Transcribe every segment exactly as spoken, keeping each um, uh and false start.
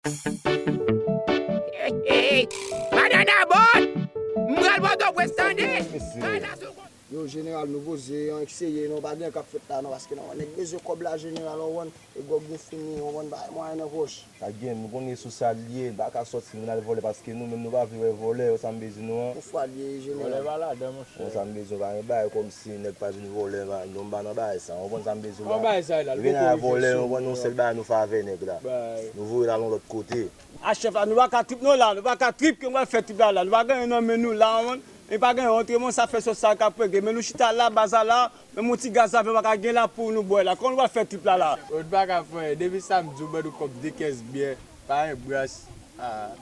Hey, hey, hey. Banana boat! M pral Pòtoprens, tande! Mesye. Yo, jeneral, nou poze, ann seye non, pa gen k ap fèt la non, paske non, nèg bezwen kòb la, jeneral, w konprann, e gwòg nou fini, w konprann, pa gen mwayen nan pòch. Sa gen, nou konnen sou sa l ye, n pa ka sòti, nou al vòlè, paske nou menm nou pa vle wè vòlè, w sa m vle di nou an. Yon fwa l ye, jeneral. Vòlè pa ladan, monchè. W konn sa m vle di w, pa gen bagay kòmsi nèg pa vin vòlè, pa, nou pa nan bagay sa, w konprann sa m vle di w la. Yon bagay sa la, l poko rive sou nou. Yon sèl bagay nou fè avè nèg la. Nou voye l al yon lòt kote. A chèf la, nou pa ka trip non la, nou pa ka trip ke nou pral fè trip la la, nou pa gen anyen nan men nou la, w konprann. E pa gen antre, men sa fè sòs sa k ap rege. Men nou chita la, baz la la, menm yon ti gaz avè pa ka gen la pou nou bwè la. Kòman nou pral fè trip la la? Ou pa ka fè anyen. Depi samdi, ou ban nou kòb de kès byè, pa gen bras. Ah.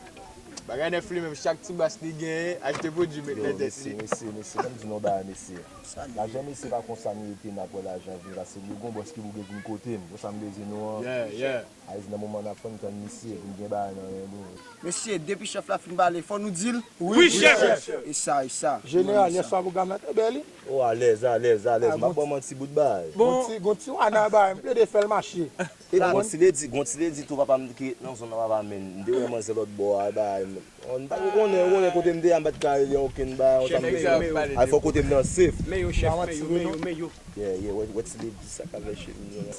Bagay nèf li menm, chak ti bras li genyen, achte pwodui met nan tèt li. Yo, mesye, mesye, mesye, ban m di nou yon bagay, mesye. Lajan mesye pa konsa nou rete, n ap wè lajan vini, paske nou gon bòs ki pou gen vin kote m. Konsa m bezwen nou an. Yeah, yeah. Ayiti nan moman n ap fann tann misye, vin gen bagay nan men nou. Mesye, depi chèf la fin pale, fò nou di l. Wi, chèf! E sa, e sa. Jeneral, yèswa pwogram nan te bèl, wi. O, alèz, alèz, alèz. M ap ba w manti bout bagay. Gon ti, gon ti wana bagay, m plede fè l mache. E gon ti ledi, gon ti ledi tou papa m ki ret nan zòn nan papa m, men m te wè manzè lòt bò a, bagay. Ou pa, ou konnen, ou konnen kote m te a, m pa t ka rele okenn bagay, ou sa m bezwen. Ay, fò kote m nan safe. Men yo, chèf, men yo, men yo, men yo. Yeah, yeah, wè, wè ti ledi sa k ap fè cheri m nan.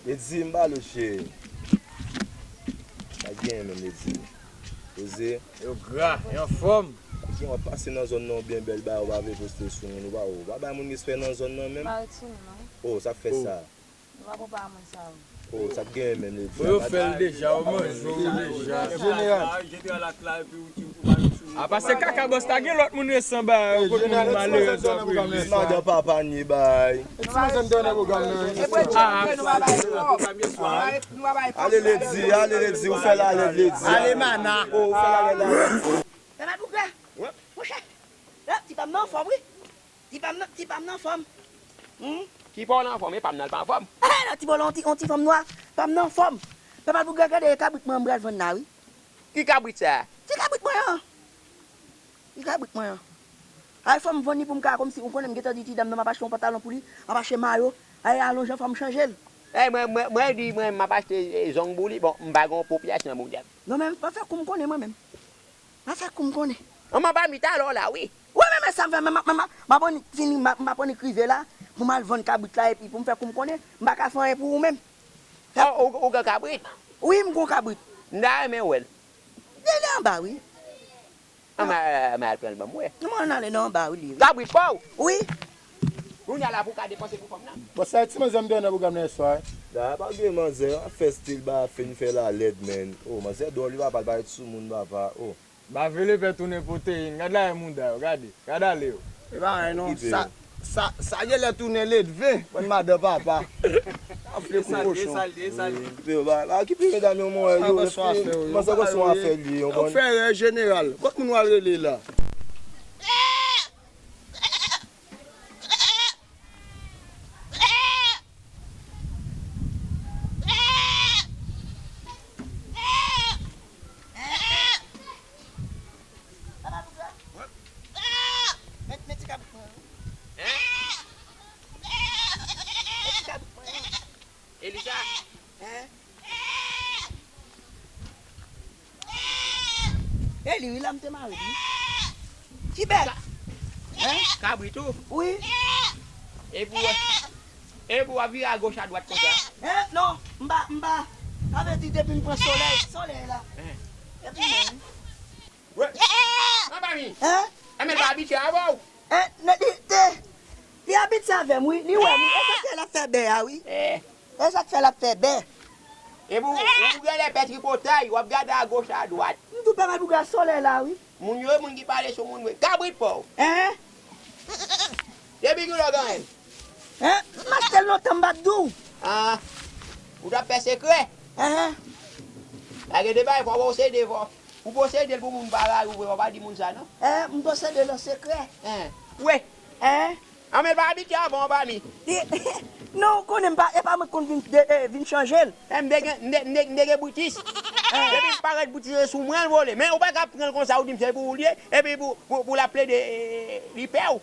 Ledi, m pale w cheri. Pa gen menm ledi. Poze. Yo gra, yo anfòm. Pa gen, w ap pase nan zòn nan byen bèl bagay, ou pa vle poste sou moun, ou pa, ou pa bay moun respè nan zòn nan menm. Pa ret sou nou, non. Oh, sa k fè sa. Nou pa pran pa moun sa yo. Oh, sa k gen menm, ledi. Bon, yo fè l deja, yo manje w deja. Jeneral. Apa se kaka bòs la, gen lòt moun resan ba yo, kot moun malerèz yo ap rele. Madan papa nye bay. Ah. Ale ledi, ale ledi, ou fè l alèz ledi. Ale mana. Oh, ou fè l alèz la. Papa Douglas, monchè, ti pa m nan anfòm, wi. Ti pa m nan, ti pa m nan fòm. Hmm? Ki pa w nan fòm, e pa m nan l pa anfòm. Eh, non, ti bolo, on ti, on ti fanm nwa, pa m nan fòm. Papa Douglas, gade kabrit mwen an m pral vann la, wi. Ki kabrit sa a? Ti kabrit mwen an. Ti kabrit mwen an. Ay, fò m vann li pou m ka, kòmsi, ou konnen m gentan di ti dam nan m ap achte yon pantalon pou li, m ap achte mayo. Ay, alonjan, fò m chanje l. Eh, mwen, mwen, mwen di, mwen, m ap achte, eh, zong pou li. Bon, m pa gen yon popilasyon nan bouda m. Non, men, pa fè kou m konnen mwen menm. M a fè kou m konnen. Manman pa mi talè w la, wi. Wi, men, men sa m fè, men, men, men, m ap annik fini, m ap, m ap annik rive la, pou m al vann kabrit la, epi pou m fè kou m konnen, m pa ka fè anyen pou ou menm. Oh, ou, ou gen kabrit? Wi, m gon kabrit. M ta renmen wè l. Li, li anba, wi. Ann, mwen al pran l ban m wè. Non, mwen ale nan anba, wi, li, wi. Kabrit pa w? Wi. Kounye a la pou w ka depanse pou fanm nan. Bon, sa ti manzè m te wè nan pwogram nan yèswa, wi. Da, pa gen manzè, ap fè stil ba, fin fè la lèd, men. Oh, manzè dwòl, wi, papa, l parèt sou moun, papa. Oh. Ba vele fè tounen pwoteyin. Gad la e mouda yo, gade. Gad ale yo. E pa anyen non. Sa, sa, sa genlè tounen ledven. Bann madan papa. Anfle kou kochon. Okipe yo, ba, ba okipe medam yo, mwen, yo, manzè gon son afè li, yo konn. Yo fè erè jeneral. Kot moun w al rele la? Met, met ti kabrit mwen an. Met ti kabrit mwen an. Elisa. Hein? E li, wi, la m te mare li. Ki bèl. Hein? Kabrit ou? Wi. Epi w, epi w ap vire agoch adwat konsa? Hein? Non, m pa, m pa. Sa vle di depi m pran solèy, solèy la. Hein? Epi mwen. Wè. Anba mi. Hein? Enben l pa abitye avè w. Hein? Li te, li abitye avè m, wi. Li wè m, wi. E sa k fè l ap fè bè a, wi. Eh. E sa k fè l ap fè bè. Epi w, ou genlè pè tripotay, w ap gade agoch, adwat. M tou pè mwen pou gade solèy la, wi. Moun yo, moun ki pale sou moun, wi. Kabrit pa w. Hein? Depi kilè w genyen l? Hein? M achte l lontan, m pa t di w. Ah. Ou t ap fè sekrè? Hein? Pa gen de bagay, fò w posede, fò. Ou posede l pou moun pa rayi w vre, w pa di moun sa non. Eh, m posede l an sekrè. Eh. Wi. Eh? Anben l pa abitye avè w anba mi. Non, ou konnen m pa, e pa mwen k konn vin, de, eh, vin chanje l. Eh, m te gen, m te, m te, m te gen britis. Eh. Depi m parèt britis se sou mwen l vole. Men ou pa ka pran l konsa ou di m se pou ou l ye, epi pou, pou, pou l ap plede, eh, li pè w.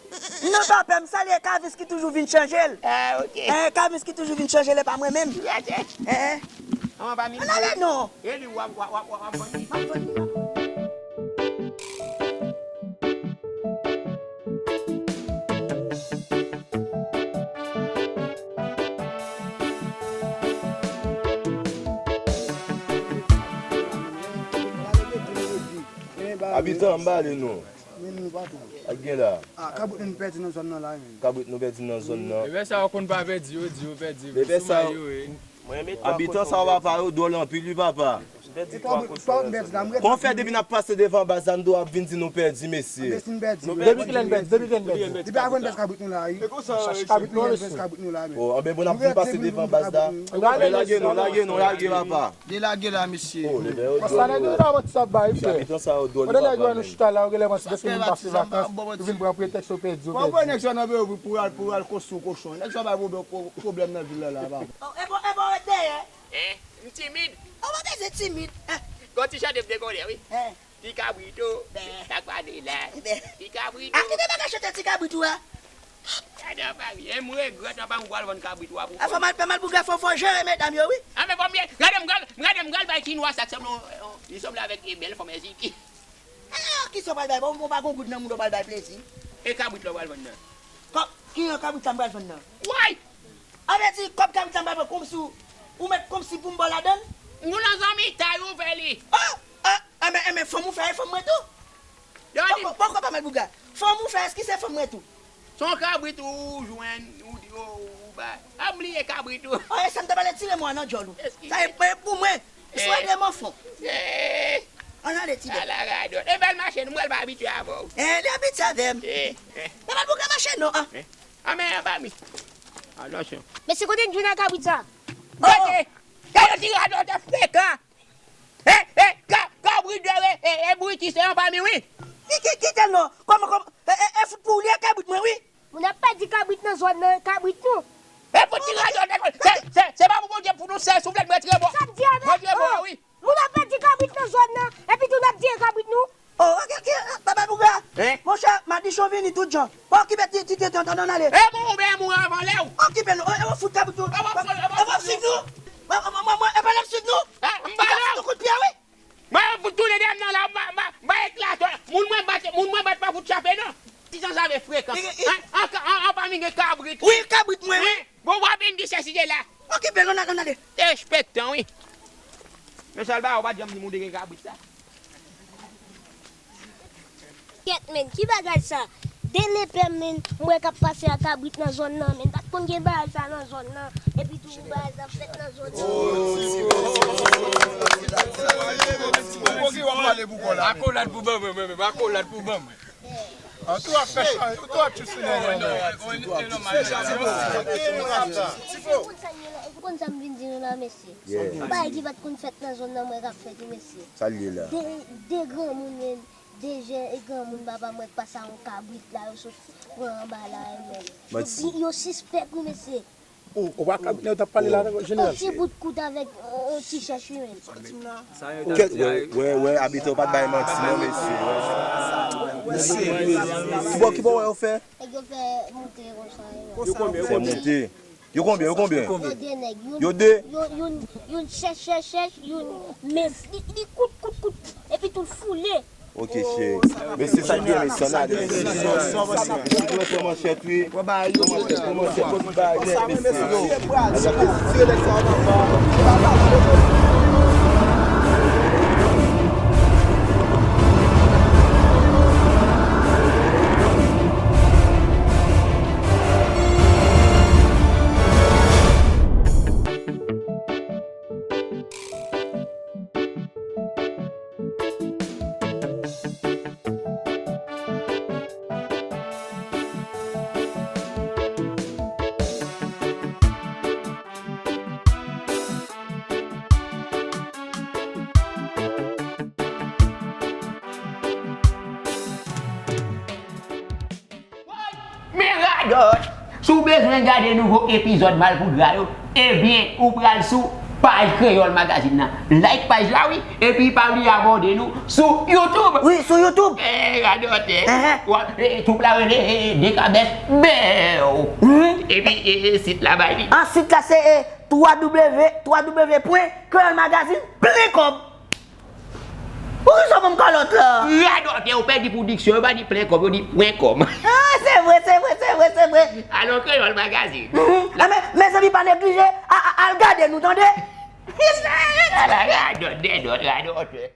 Non, pa pè m, sa l ye, Kavis ki toujou vin chanje l. Ah, ok. Eh, Kavis ki toujou vin chanje l, e pa mwen menm. Eh. Ann ale non. E li w ap, w ap, w ap, w ap vann li. M ap vann li, papa. Abitan, m bale nou. Men nou pa tou. Ak gen la. Ah, kabrit nou pèdi nan zòn nan la, men. Kabrit nou pèdi nan zòn nan. Lepè sa yo konn pa pèdi, yo di yo pèdi. Lepè sa yo. Abitan sa yo, papa, yo dwòl anpil, wi, papa. Kon fè depi n ap pase devan baz la, nou ap vin di nou pèdi, mesye. Depi kilè n pèdi? Depi kilè n pèdi? Depi avan n pèdi kabrit nou la, wi. Chache kabrit nou, mesye. Oh, anben bon, n ap vin pase devan baz la. Lage nou, lage nou, lage, papa. Delage la, mesye. Oh, lepè yo dwòl. Sa nèg yo la manti sa bay, frè. Abitan sa yo dwòl, papa. Pandan nèg yo wè nou chita la, yo genlè panse depi moun pase vakans, yo vin pran pretèks yo pèdi, yo pèdi. Pran nèg sa nan beyo pou al, pou al konstwi kochon. Nèg sa bay pwoblèm nan vil la, la, papa. Oh, e bon, e bon, ret dèyè. Hein? M timid. Ou pa bezwen timid. Hein? Gon ti chante m te konnen, wi. Hein? Ti kabrit ou, sak pa de la. Ti kabrit ou. A, kite bagay chante ti kabrit ou a. Gade anba, wi. E m regrèt anba m pral vann kabrit ou a pou. Fò mal, fò mal pou gade, fò, fò jere medam yo, wi. A, men fò m ye, gade m pral, gade m pral bay ti nwa sa, sanble, li sanble avèk e bèl fanm Ezipti. Ah, kisa w pral bay? Bon, bon, pa gon goud nan moun w pral bay plezi. E kabrit la w pral vann nan? Kò, ki jan kabrit sa m pral vann nan? Way! A vle di, kòb kabrit sa m pral pran kòmsi w, ou mèt kòmsi pou m ba w ladan l? Nou nan zanmitay ou fè li. Oh! Ah, enben, enben, fanm ou fè, e fanm mwen tou. Poko, poko pa mal bouga. Fanm ou fè, èske se fanm mwen tou? Se yon kabrit ou jwenn, ou di, ou, ou bay. A m bliye kabrit ou. Oh, e sa m ta pale tire mwa nan djòl ou. Sa e, e pou mwen. Swa de m anfon. Ann ale, ti bèt. Ala radòt. E bèl mache, nou pral pa abitye avè w. Eh, li abitye avè m. Mwen pa t pou ka mache non, an. A men anba mi. Atansyon. Mesye, kote n jwenn ak kabrit sa? Gade! Gade ti radòt frekan! E, e, ka, kabrit de, e, e, e, briti se yon pa mi, wi. Ki, ki, kite l non. Kòman, kòman, e, e, e, fout pou ou li e kabrit mwen, wi. Moun ap pèdi kabrit nan zòn nan, e kabrit nou. E fout ti radòt, se, se, se pa pou Bondye pou nou, se souflèt mwen tire bò. Sa m di a, mwen tire bò, wi. Moun ap pèdi kabrit nan zòn nan, epi tou n ap di e kabrit nou. Oh, ok, ok, papa bouga. Monchè, madichon vini tout jan. Pa okipe ti, ti, ti, ti, ann ale. E mwen, ou ben mwen avan lè w. Okipe nou, e, e, w ap fout kabrit nou. E w ap fout, e w ap fout nou. Mwen, mwen, mwen, mwen, e pa n ap suiv nou. M ba nou. Kout pye, wi. Mwen, fout tounen dèyè m nan la, m ba, m ba, m ba eklate. Moun mwen bat, moun mwen bat pa fout chape, non. Ti zanzave frekan. An, an, an, an pa mi gen kabrit. Wi, kabrit mwen, wi. Bon, w ap vin di sesi de la. Okipe l, ann ale, ann ale. Derespektan, wi. Men sèl bagay, ou pa t janm di m ou te gen kabrit la. Kèt, men, ki bagay sa? De lepè, men, m wè k ap pase ak kabrit nan zòn nan, men, pa t konn gen bagay sa nan zòn nan. Epi tou, bagay sa fèt nan zòn nan. Akolad pou ban mwen, mwen menm, akolad pou ban mwen. An tou ap fè chay, an tou ap tchou sou nèg yo, men. Ou konn sa m vin di nou la, mesye? Yon bagay ki pa t konn fèt nan zòn nan, mwen k ap fèt wi, mesye. Sa l ye la? De, de granmoun, men, de jèn e granmoun, papa mwen k pase a yon kabrit la, yo sot pran anba la, men. Yo, yo sispèk wi, mesye. Ou, ou pa kabrit nan yo t ap pale la, jeneral? Yon ti bout kout avèk yon ti chèch wi, men. Kèt, wè, wè, wè, abitan, ou pa t bay manti non, mesye. Ki bò, ki bò wè yo fè? Nèg yo fè moute konsa, wi, men. Fè moute. Yo konbyen, yo konbyen? Yo de nèg. Yo de? Youn, youn, youn chèch, chèch, chèch, youn men li, li kout, kout, kout. Epi tou l foule. Ok, cheri. Mesye, sa k byen, mesye, ann ale, mesye. Pran manchèt, wi. Pran manchèt, pran manchèt, pran tout bagay nèt, mesye. Men radòt! Si w bezwen gade nouvo epizòd Malpougra yo, ebyen, ou pral sou paj Kreyòl Magazine nan. Like paj la, wi, epi pa bliye abòne nou sou YouTube. Wi, sou YouTube. Eh, radòt, eh. Enhen. Wa, eh, twoup la rele, eh, Dekabès Bèw. Mhm. Epi, eh, eh, sit la bay li. Ah, sit la se, eh, twa w w w pwen kreyòl magazin plen kòb. Poukisa w ban m kalòt la? Radòtè, ou pèdi pou diksyon, yo pa di plen kòb, yo di pwen kòm. Ah, se vre, se vre, se vre, se vre. Alò, Kreyòl Magazin. Mhm. Ah, men, mezanmi, pa neglije, a, a, al gade nou, tande? Ala radòt, dèdòt, radòtè.